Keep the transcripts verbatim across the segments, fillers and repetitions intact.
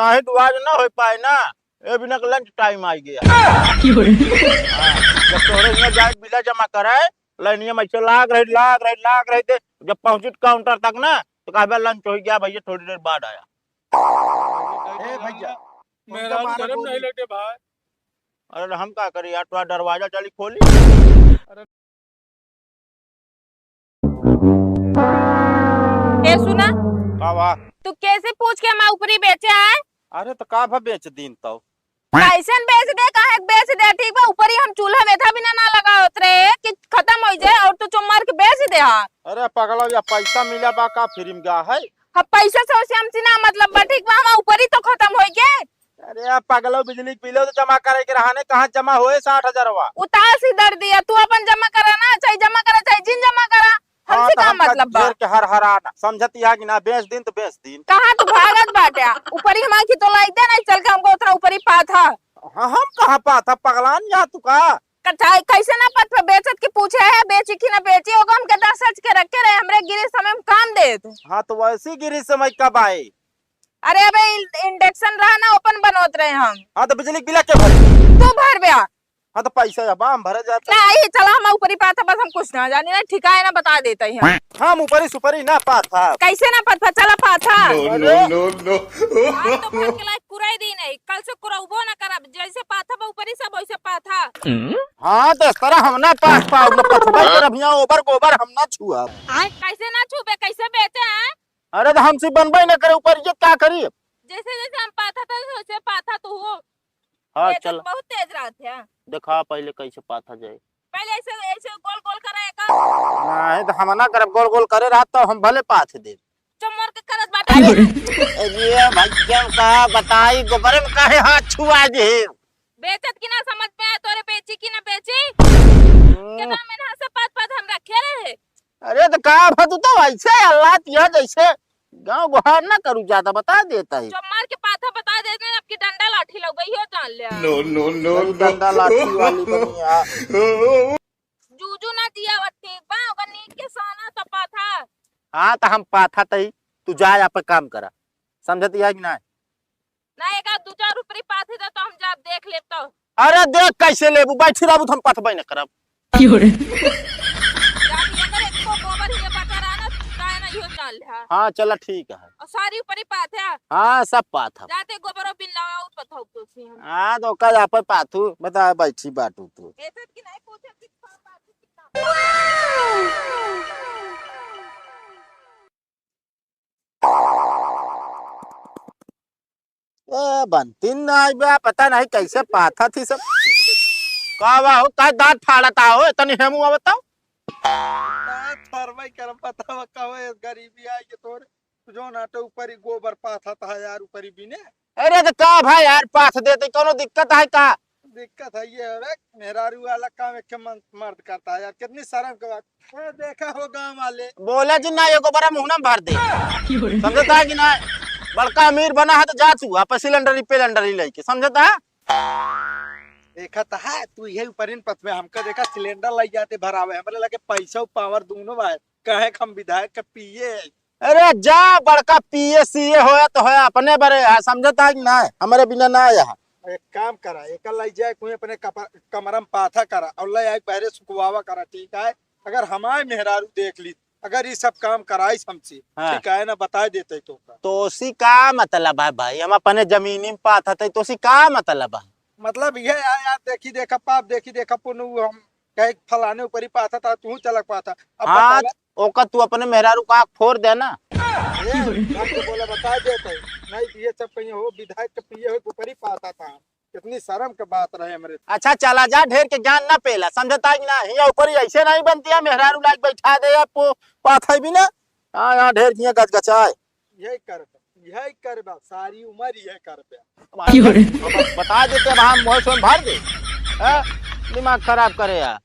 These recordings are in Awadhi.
काहे तो आज ना हो पाए ना, ए बिना के lunch time आ गया। हाँ, जब तोरे यहाँ जाए बिला जमा कराए, लाइनिया में ऐसे लाग रही, लाग रही, लाग रही थे, जब पहुँचित counter तक ना, तो कहबे lunch हो गया भैया, थोड़ी देर बाद आया। ए भैया, मेरा उनका मारा घर में गोली। नहीं लेटे भाई। अरे हम का करी यार, थोड़ा दरवाजा चली खोली। ए सुना, का बा? तू कैसे पूछ के हमार ऊपरी बेचे है? अरे तो का भा बेच दीन तो? कैसन बेच दे, काहे के बेच दे? ठीक बा, ऊपरी हम चूल्हा में था बिना ना लगावत रहे कि खत्म हो जाए और तू चुम्मार के बेच दे। हाँ, अरे पगला, या पैसा मिला बा का, free में गा है? हम पैसा से वैसे हमसे ना मतलब बा, ठीक बा, हमार ऊपरी तो खत्म हो गए। अरे पगलो, बिजली के बिलो तो जमा करे के रहा ने, कहाँ जमा होए साठ हजारवा? उतार सी दर दिया, तू अपन जमा करा ना, चाहे जमा करा, चाहे जिन जमा करा, हाँ, हमसे तो का हम का मतलब बा? घेर के हर हर आना, समझत या कि ना, बेच दिन तो बेच दिन। कहाँ तू भागत बाटे? ऊपरी हमार की तो लाई दे, नहीं चल के हमको उतना ऊपरी पाथा। हाँ, हम कहाँ पाथा, पगलान या तू का? कचाई कैसे ना पत पे बेचत की पूछे है, बेची कि ना बेची, ओको हमके दस सच के रखे रहे, हमरे गिरे समय में काम दे तू। हाँ, तो वैसी गिरी समय कब आए? अरे अबे इल-, induction रहा ना, ओपन बनोत रहे हम। हाँ, तो बिजली के बिल के भरे? तू भर बे। हाँ, तो पैसा अब हम भरे जाते। नहीं, चला हम ऊपरी पाथा, बस हम कुछ ना जानी ना, ठिकाए ना बता देते हैं। हम ऊपरी सुपरी ना पाथा। कैसे ना पाथा, चला पाथा। No, no, no, no। आज तो भर के लायक कुराई दी नहीं, कल से कुराउबो ना करब, जैसे पाथा बा ऊपरी सब वैसे पाथा। हाँ, तो इस तरह हम ना पाथ पाउब, ना पथबे करब, हियाँ ओबर गोबर हम ना छुअब। कैसे ना छुबे, कैसे बेचे हैं? अरे तो हमसे बनबे न करे, ऊपर इज्जत का करी? जैसे जैसे हम पाथा था, वैसे पाथा तू हो। हाँ, ये तो चल। बहुत तेज रहत है। देखा पहले कैसे पाथा जाए। पहले ऐसे, ऐसे गोल गोल करा एका। नहीं तो हम ना करब, गोल गोल करे रहत तो हम भले पाथ देब। चमर के करत बाटे। अरे, अरे भैया का बताई, गोबरे में काहे हाथ छुआ दे? बेचत की ना समझ में आए तोरे, बेची की ना बेची? हम्म। केतना मेहनत से पाथ पाथ हम रखे रहे। अरे तो का भा, तू तो ऐसे अल्लाह तिया जैसे गाँव गुहार ना करू ज्यादा, बता देता है। चुम्मार के पाथा बता देते हैं, आपकी डंडा लाठी लग गई हो, जान ले। No, no, no, बड़ी no। डंडा लाठी वाली बनी है। जूजू ना दिया वो ठीक बा, ओकर नीक के साना सब पाथा। हाँ, तो हम पाथा तई, तू जा, आप काम करा, समझत या कि ना? ना, एक आध दू चार ऊपरी पाथी दे तो हम जाब देख लेब तो। अरे देख कैसे लेबू, बैठी रहबू तो हम पथबे न करब। की हो रे? जाब अगर एको गोबर ये बचा रहा ना, तू काहे ना इहो जान ले, हाँ। हाँ, चला ठीक है। और सारी ऊपरी पाथ है। हाँ, सब पाथ है। जाते गोबरो बिन लावा, उ पथौ तो से हम। हाँ, तो ओकर आप पाथू, बता बैठी बाटू तू। ऐसे कि नहीं पूछे कि पाथू कितना। ए, बनतीन ना आई बा, पता नहीं कैसे पाथा थी सब। का बा हो, का दांत फाड़त आ हो, इतनी हेमू आवत हो? दांत फाड़बे करब, बतावा का हो, इस गरीबी आई के तोरे, जो नाटे ऊपर ही गोबर पाथा था यार, ऊपर ही बिने। अरे तो का भाई यार, पाथ देते, कोनो दिक्कत है का? दिक्कत है ये है, मेहरारू वाला काम एक मन मर्द करता है यार, कितनी शर्म के बात। ए, देखा हो गाँव वाले। बोला जी ना, एगो बड़ा मुहना में भर दे। समझता है कि ना? बड़का अमीर बना है तो जा तू, आप सिलेंडर ही पेलेंडर ही लेके, समझता है? देखा तो है, तू यही ऊपर इन पथ में हमका देखा सिलेंडर लग जाते भरावे, हमरे लगे पैसा और पावर दोनों बा, कहे कि हम विधायक के पीए। अरे जा, बड़का पीए सीए होया तो होया, अपने बरे है, समझता है कि ना? हमरे बिना ना आया है। एक काम करा, एकर लग जाए कोई अपने कप-, कमरा में पाथा करा और ले आए बहरे सुखवावा करा, ठीक है? अगर हमारे मेहरारू देख ली, अगर ये सब काम कराइस हमसे, हाँ। ठीक है ना, बता देते तो का। तो उसी का मतलब है भाई, हम अपने जमीनी में पाथा थे, तो उसी का मतलब है? मतलब ये है यार, देखी देखा पाप, देखी देखा पुण्य, वो हम कहे फलाने ऊपर ही पाथा था, तू चलक पाथा। अब हाँ, बतावा। ओका तू अपने मेहरारू का आँख फोड़ दे ना। ए, ढंग से बोले, बता देते। नहीं तो ये सब कहीं हो, विधायक के पीए हो, ऊपर ही पाथा था। कितनी शर्म के बात रहे हमरे। अच्छा, चला जा, ढेर के ज्ञान ना पेला, समझता कि ना? हियाँ ऊपर ही ऐसे नहीं बनती है, मेहरारू लाग बैठा दे, अब पो-, पाथा भी ना। हाँ, यहाँ ढेर हियाँ गचगचाए। यही कर, यही कर बा, सारी उम्र यही कर बे। अब बता देते, अब हम मोह सोन भर दे। हाँ? दिमाग खराब करे यार।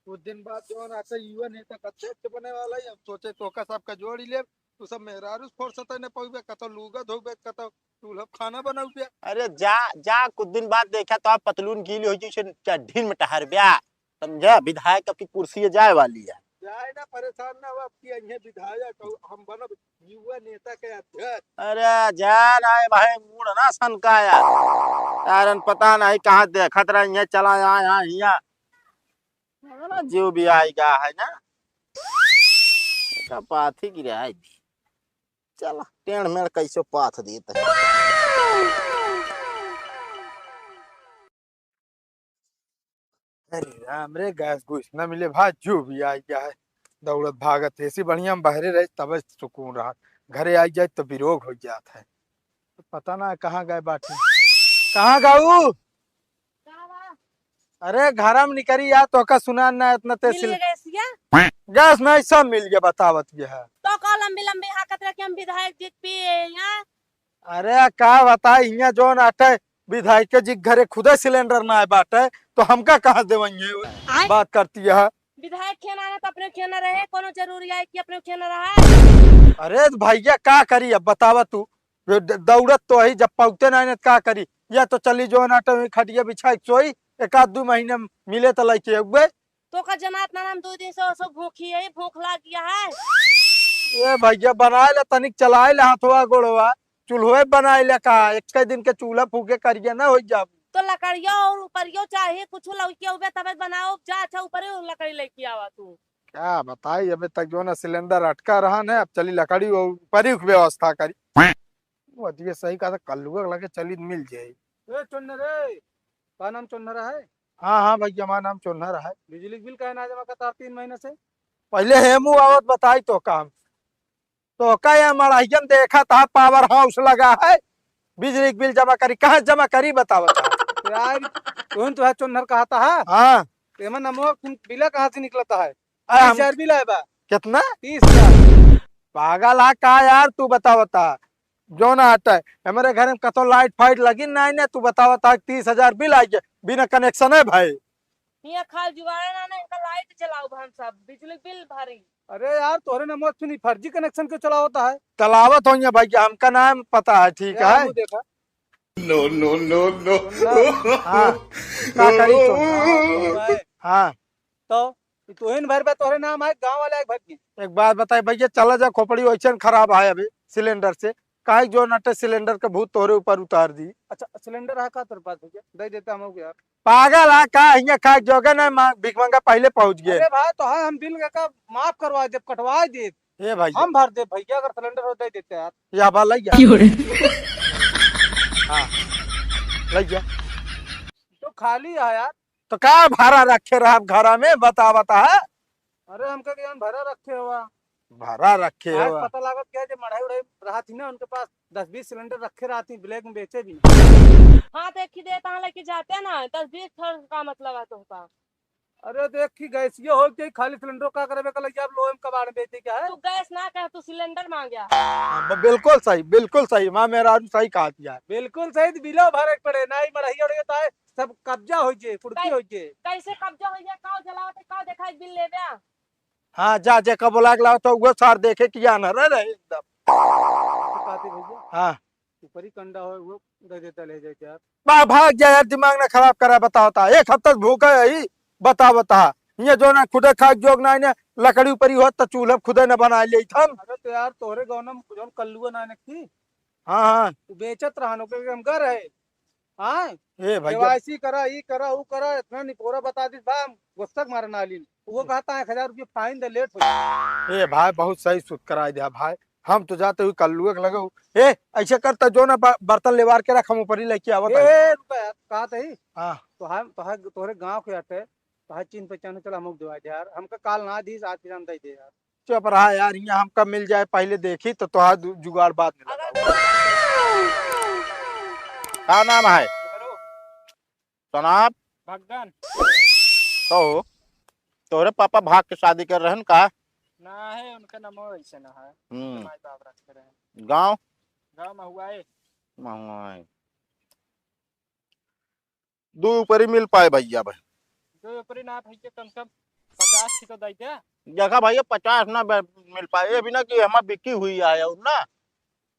कुछ दिन बाद जो ना से युवा नेता का अध्यक्ष बने वाला है, हम सोचे तो का सबका जोड़ ही ले, तू सब मेहरारू फोड़ सते न पउबे, कतो लूगा धोबे, कतो चूल्हा खाना बनाउबे। अरे जा, जा, कुछ दिन बाद देखा तो आप पतलून गीली हो जैसे चड्ढीन में टहरब्या। समझा? विधायक आपकी कुर्सी जाए वाली है। जाए ना, परेशान ना हो, आपकी यही विधायक हम बनब। युवा नेता के अध्यक्ष। अरे जा ना भाई, मूड ना सनकाया। यारन पता नहीं कहाँ देखत रही है, चला आया हिया। साला जो भी आएगा है ना, का पाथी गिराई दी। चला, टेढ़ मेढ़ कैसे पाथ देत है। अरे राम रे, गैस गुस ना मिले भाई, जो भी आ गया है, दौड़त भागत। ऐसी बढ़िया हम बहरे रहे, तब सुकून रहा, घरे आ जाए तो बिरोग हो जात है। तो पता ना कहाँ गए बाटे। कहाँ गाऊ? का बा? अरे, घर में निकरी यार, तोका सुना ना इतना तेज मिल सिल-, गया गैसिया? गैस नहीं, सब मिल गया, बतावत ये है। तो का लंबी लंबी हाकत रखे हम विधायक जी के पिए यहाँ? अरे, का बताई, हियाँ जौन आटे विधायक जी के घरे खुदे सिलेंडर ना आए बाटे, तो हमका कहाँ देवइये? आय? बात करती है। विधायक खेना ना तो अपने खेना रहे, कोनो जरूरी है कि अपने खेना रहा? अरे भैया, का करी अब बतावा तू, द-, दौड़त तो ही, जब पौते ना आने तो का करी? या तो चली जौन आटे वहीं खटिया बिछा के सोई, एक आध दो महीने मिले तो लइके अउबे। तो का जनात ना हम दो दिन से ओसो भूखी है, भूख लाग गया है। ए भैया, बनाए ला तनिक, चलाए ला हाथवा गोड़वा, चूल्हे बनाए ला का? एक दिन के चूल्हा फूके करिया ना हो जाब। तो लकड़ियो और ऊपरियो चाहे कुछ लौके उबे तबे बनाओ, जा अच्छा ऊपरे लकड़ी लेके आवा तू। क्या बताई, अबे तक जो ना सिलेंडर अटका रहा ना, अब चली लकड़ी और ऊपरी की व्यवस्था करी। वो दिए सही कहा था, कल्लुआ के लगे चली मिल जाए। ए चोन्नर रे, का नाम चोन्नर है? हाँ, हाँ भैया, हमारा नाम चोन्नर है। बिजली के बिल काहे ना जमा करता तीन महीने से? पहले हेमू आवत बताई तो काम। तो का ये मड़ाइयन देखा था, पावर हाउस लगा है, बिजली के बिल जमा करी, कहाँ जमा करी बतावत है? यार, तुम तो है चोन्नर कहा था, हाँ? हाँ। तो एमन नमो तुम बिल कहाँ से निकलता है? अरे हम तीस हजार बिल आए बा। कितना? तीस हजार। पागल है का यार, तू बतावता? जो ना हटे, हमारे घर में कतो लाइट फाइट लगी नहीं ने, तू बतावता तीस हजार बिल आ गया, बिना कनेक्शन है भाई। हियाँ खाल जुगाड़े ना, ना, इनका लाइट जलाओ हम सब, बिजली बिल भरी। अरे यार, तोहरे नमो सुनी, फर्जी कनेक्शन क्यों चलावता है? चलावत होइए भाई, हमका नाम पता है, ठीक है? हमू देखा। No, no, no, no। हाँ, का करी तो? हाँ। तो ई तोहिन भर बा तोहरे नाम है, गाँव वाले एक भर की। एक बात बताई भैया, चला जा खोपड़ी, वैसे खराब है अभी सिलेंडर से, काहे जो नटे सिलेंडर के भूत तोहरे ऊपर उतार दी। अच्छा, सिलेंडर है का तोरे पास भैया? दे देता हम यार। पागल है का? हियाँ खाए जोगे ना, मांग, भीख मांगा पहले पहुँच गए। अरे भाई, तो हाँ, हम बिल का माफ करवा देब, कटवा देब। ए भैया। हम भर देब भैया, अगर सिलेंडर हो दे देते यार। या बा लइया। क्यों रे? हाँ, लइया। तो खाली है यार। तो का भाड़ा रखे रहा घरा में, बता, बता। अरे हमका के जान भरा रखे हुआ। भरा रखे आज हुआ। पता लागत क्या जे मढ़ाई उढ़ाई रहा थी ना, उनके पास दस बीस सिलेंडर रखे रहा थी, ब्लैक में बेचे भी। हाँ, तो एक ही देता है, लेके जाते ना, दस बीस ठर का मतलब है तोहका? अरे देख की गैस ये हो गई, खाली सिलेंडर का करबे का लग जाब, लोहे में कबाड़ में बेचे क्या है? तू गैस ना कह, तू सिलेंडर मांग्या। हाँ, ब-, बिल्कुल सही, बिल्कुल सही, माँ मेरा सही कहा दिया है। बिल्कुल सही, तो बिलो भरे के पड़े, ना ही मढ़ाई उढ़ाई होता है, सब कब्जा हो जे, कुर्की कै-, हो जे। कैसे कब्जा हो जे? काव जलावत है, काव देखा है बिल लेबे? हाँ, जा, जेका बोला के लाओ, तो वो सार देखे कि आना रहे, रहे एकदम। तो कहते भैया, हाँ। ऊपरी कंडा हो, वो दे देता, ले जाए यार। बा, भाग जा यार, दिमाग ना खराब करा, बताओ ता। एक हफ्ता से भूखा है ही, बताओ ता। ये जो ना खुदे खाए जोग ना, इन्हें लकड़ी ऊपरी होत, तो चूल्हा खुदे ना बना ले हम। अरे तो यार, तोहरे गाँव में जौन कल्लुआ ना नखी? हाँ, हाँ। तू बेचत रहन, ओके हम घर है। हाँ? ए भैया। केवाईसी करा, ई करा, ऊ करा, इतना निपोरा बता दिस बा, हम गुस्सा के मारे ना लीन। वो कहता है, एक हजार रुपये फाइन दे, लेट हो जाए। ए भाई, बहुत सही सुत कराई दिया भाई। हम तो जाते हुए कल्लुए के लगे हो। ए, ऐसे करता जो ना ब-, बर्तन लेवार के रख, हम ऊपर ही लेके आवत ए, है। ए, रुका यार, कहा तही? हाँ। तो हम, तो है, तोहरे गाँव के आटे, तो है चिन्ह पहचान, चला हम दिवा दे यार। हमका काल ना दीस, आज के जान दे दे यार। चुप रहा यार, यहाँ हमका मिल जाए पहले देखी तो तोहार दु-, जुगाड़ बाद में अगर लगाओ। का नाम है? हेलो। सनाब? भगन। कहो, तोहरे पापा भाग के शादी कर रहन का? ना है, उनका नाम ऐसे ना है। हम्म। माई बाप रखे रहे। गाँव? गाँव महुआए। महुआए। दो ऊपरी मिल पाए भैया भाई। दो ऊपरी ना भैया, कम से कम पचास की तो दे दे। देखा भैया, पचास ना बे-, मिल पाए, ये भी ना कि हमार बिक्री हुई है और ना।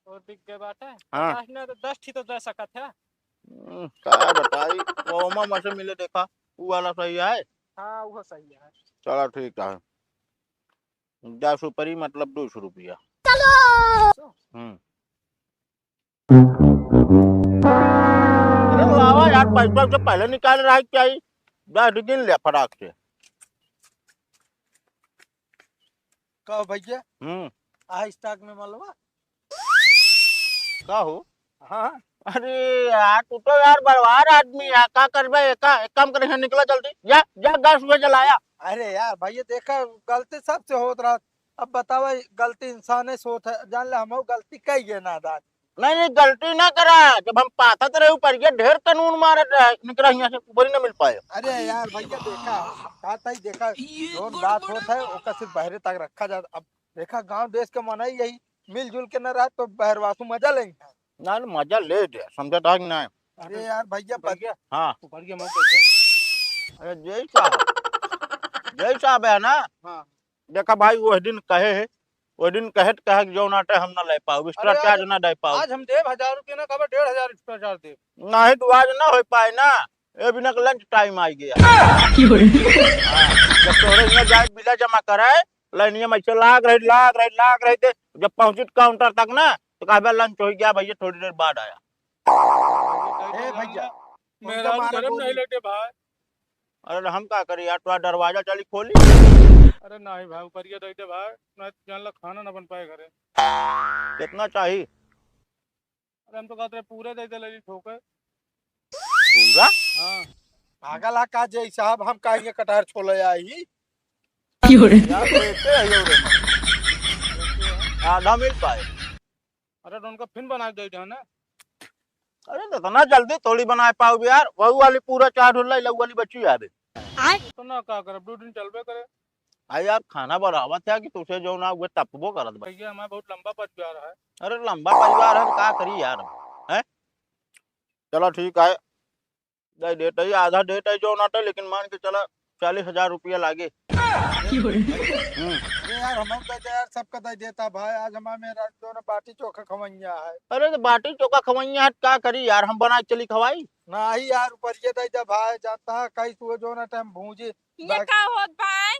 और बिक गए बाटे। हाँ। पचास ना तो दस की तो दे सकत है। हम्म, का बताई, वो ओमा में से मिले देखा, वो वाला सही है। हाँ, वो सही है। चला ठीक है। दस ऊपरी मतलब दो सौ रुपया। हम्म। अरे लावा यार, पैसा से पहले निकाल रहा है क्या ही? दस दिन ले फटाक से। का भैया? हम्म। आ स्टॉक में मलवा? का हो? हाँ। अरे यार, तू तो यार बर्बाद आदमी है, का करबे? एक, एक काम करे, यहाँ निकला जल्दी, जा, जा गैस में जलाया। अरे यार भैया, देखा गलती सबसे होत रहा, अब बतावा गलती इंसाने से होत है, जान ले हमहू गलती कई गए नादान। नहीं, नहीं, गलती ना करा, जब हम पाथत रहे ऊपर, ये ढेर कानून मारत रहे, निकला यहाँ से, ऊपर ही ना मिल पाए। अरे यार भैया, देखा का ताई, देखा जौन बात होत है ओका सिर्फ बहरे तक रखा जात। अब देखा गांव देश के मनई यही मिलजुल के न रहत तो बहरवासू मजा लेंगे। ना, ना, मजा ले दे, समझत है कि नहीं? अरे यार भैया, बच- भैया, हाँ। ऊपर के मत बैठो। अरे जय साहब, जय साहब है ना? हाँ। देखा भाई, वह दिन कहे है, वह दिन कहे त कहे कि जौन आटे हम ना ले पाओ, अरे extra charge आज, ना दे पाओ। आज हम देब हजार रुपया ना, कब डेढ़ हजार extra charge देब। नहीं तो आज ना हो पाए ना, ए बिना के lunch time आ गया। की हो रही? हाँ, जब तोरे यहाँ जाए बिला जमा करे, लाइनिया में ऐसे लाग रही, लाग रही, लाग रही थे, जब पहुँचित counter तक ना, तो कहबे lunch हो गया भैया, थोड़ी देर बाद आया। ए भैया, मेहरारू उनका मारा घरे में गोली। नहीं लेटे भाई। अरे हम का करी यार, तोरा दरवाजा चली खोली। अरे नहीं भाई, ऊपरिया दे दे भाई, नहीं तो जान ला खाना ना बन पाए घरे। कितना चाही? अरे हम तो कहते रहे पूरे दे दे, ले ली ठोके। पूरा? हाँ। पागल है का जय साहब, हम काहे कटहर छोले आई? की हो रहे? यार, देते हैं ये रे। आधा मिल पाए। अरे तो उनका फिन बना के दे दे ना। अरे तो इतना जल्दी थोड़ी बनाए पाओ यार, वही वाली पूरा चार ठो लाई, लऊ वाली बची यार। आय। तो ना का करब, दो दिन चलबे करे। आ यार, खाना बनावत है कि तुसे जो ना हुए तपबो करत बा। भैया हमारा बहुत लंबा परिवार है। अरे लंबा परिवार है तो का करी यार, हैं? चलो ठीक है, दे देते ही, आधा देते ही जो ना तो, लेकिन मान के चला चालीस हजार रुपया लागे। की हो रही? हम्म। अरे यार, हम तो यार सबका दे देता भाई, आज हमारे मेहरारू जो ना बाटी चोखा खवैया है। अरे तो बाटी चोखा खवैया है, का करी यार, हम बना के चली खवाई? नहीं यार, ऊपर ये दे दे भाई, जानता है कई सुबह जो ना टाइम भूंजी ये बाकी का होत भाई?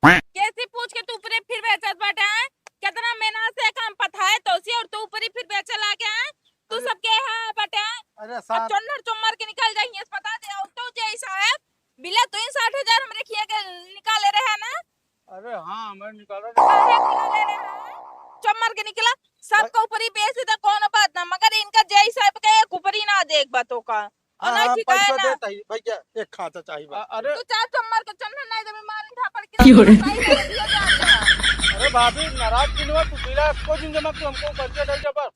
कैसे पूछ के तू ऊपरे फिर बेचत बाटे? कितना मेहनत से काम पथाए तोसी और तू ऊपरी फिर बेचे लागे हैं? तू अरे सबके है बाटे। अरे अब साठ चोन्नर चोम्मर के निकल जाइए, बता दे, और तो जय साहब, बिला तू ही साठ हजार हमरे खिया के निकाले रहे ना? अरे हाँ, मैं निकाला। काहे निकाले रहे हैं? चोम्मर के निकला, सबका ऊपरी बेच देता, कौन बात ना, मगर इनका जय साहब के एक ऊपरी ना देख बा तो का। और हाँ, ना हाँ, कि काहे पैसा ना? देता ही, भैया, एक खांचा चाहिए बा। अ-, अरे। तू चार चम्मर के चन्ना नहीं देबे, मार झापड़ के की हो रे? नहीं देबे, दिया जा रहा। अरे भाभी, नाराज क्यों हुआ? तू बिला को दिन जमा, तू हमको कर्जा दे जबर।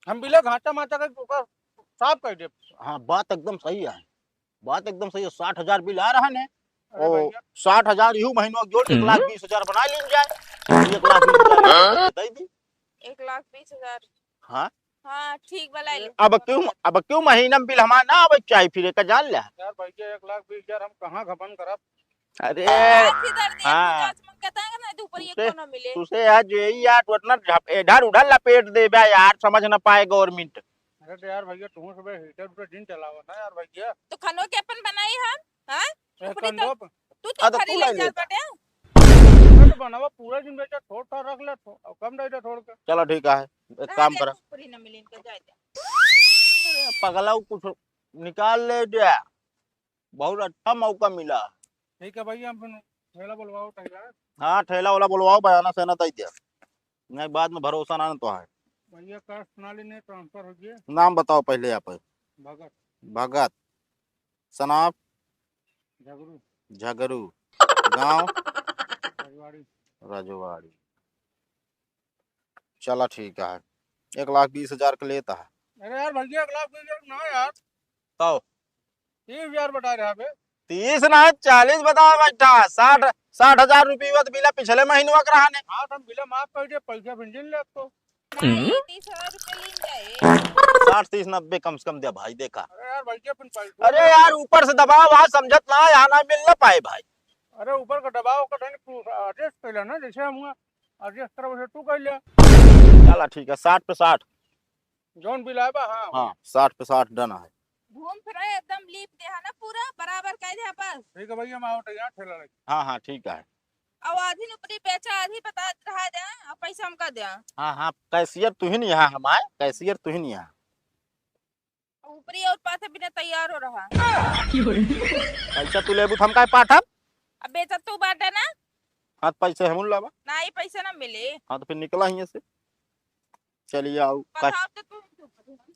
हम बिला घाटा माटा का ऊपर साफ कर दे। हाँ, बात एकदम सही है, बात एकदम सही है। साठ हजार बिल आ रहा है, अरे ओ, भैया। साठ हजार यू महीनों जोड़, एक लाख बीस हजार बना लीन जाए, एक लाख बीस हजार दे दी। एक लाख बीस हजार। हाँ। हाँ, ठीक बा, लाई ले। अब क्यों, अब क्यों महीना में बिल हमार ना आवे के चाही, फिर एक जान ले। यार भैया, एक लाख बीस हजार हम कहाँ खपन करब? अरे, आज ही दर्द है, हाँ। तू आज मन कहता है ना, तू ऊपर ये तुसे, कोनो मिले। तुसे आज यही यार, तू इतना झप-, इधर उधर लपेट देबे यार, समझ ना पाए government। अरे तो यार भैया, तू सुबह heater उटर जिन चलावा ना यार भैया। तो खनो के अपन बनाई हम, हाँ? ए, ऊपरी तो कंडोप। तू तो हाँ, तो खाली तू ले ले जात लेता। बाटे। अरे तो बनावा पूरा दिन बेचा, थोड़ थोड़ रख ले, थो-, कम दे दे थोड़ के। चलो ठीक है, एक हाँ, काम दे करा। दे, ऊपरी न मिली इनका, जाए दे। अरे पगला, कुछ निकाल ले दे, बहुत अच्छा मौका मिला। ठीक है भैया, हम फिर ठेला बुलवाओ तैयार। हाँ, ठेला वाला बुलवाओ, बयाना से ना दे दे, नहीं बाद में भरोसा ना, ना तो है। भैया cash ना लेने, transfer हो गए। नाम बताओ पहले आप। भगत। भगत। सनाफ? झगरू। झगरू। गाँव? रजवाड़ी। रजवाड़ी। चला ठीक है, एक लाख बीस हजार के लेता है। अरे यार भैया, एक लाख बीस हजार ना यार। तो? तीस हजार बता रहा बे। तीस ना, चालीस बता बैठा, साठ, साठ हजार रुपये तो बिला पिछले महीनवा के रहा ने। हाँ, तो हम बिला माफ कर दिए, पैसा फिर जिन ले तो। नहीं, तीस हजार रुपये लीन जाए। साठ, तीस, नब्बे कम से कम दे भाई, देखा। अरे यार, भाई, अपन पैसा अरे यार, ऊपर से दबाव, आज समझत ना, यहाँ ना मिल ना पाए भाई। अरे, ऊपर का दबाव का तनी तू adjust कर ले ना, जैसे हम हुआ adjust करो, वैसे तू कर ले। चला ठीक है, साठ पे साठ। जौन बिल आए बा, हाँ। हाँ, साठ पे साठ done है। घूम फिर एकदम लीप दे है ना, पूरा बराबर कर दे बस। ठीक है भैया, मैं आवत है यहाँ ठेला लगे। हाँ, हाँ, ठीक है। अब आधी नुपरी बेचा, आधी बता रहा दे, अब पैसा हमका दे। हाँ हाँ, कैशियर तू ही नहीं यहाँ हमारे, कैशियर तू ही नहीं यहाँ। ऊपरी और पाथे बिना तैयार हो रहा। पैसा तू लेबू तो हम काहे पाठब? अब बेचत तू बाटे ना। हाँ, तो पैसे हम लावा। ना, ये पैसा ना मिले। हाँ, तो फिर निकला ही से। चलिए आओ, कस, बताओ तो तू।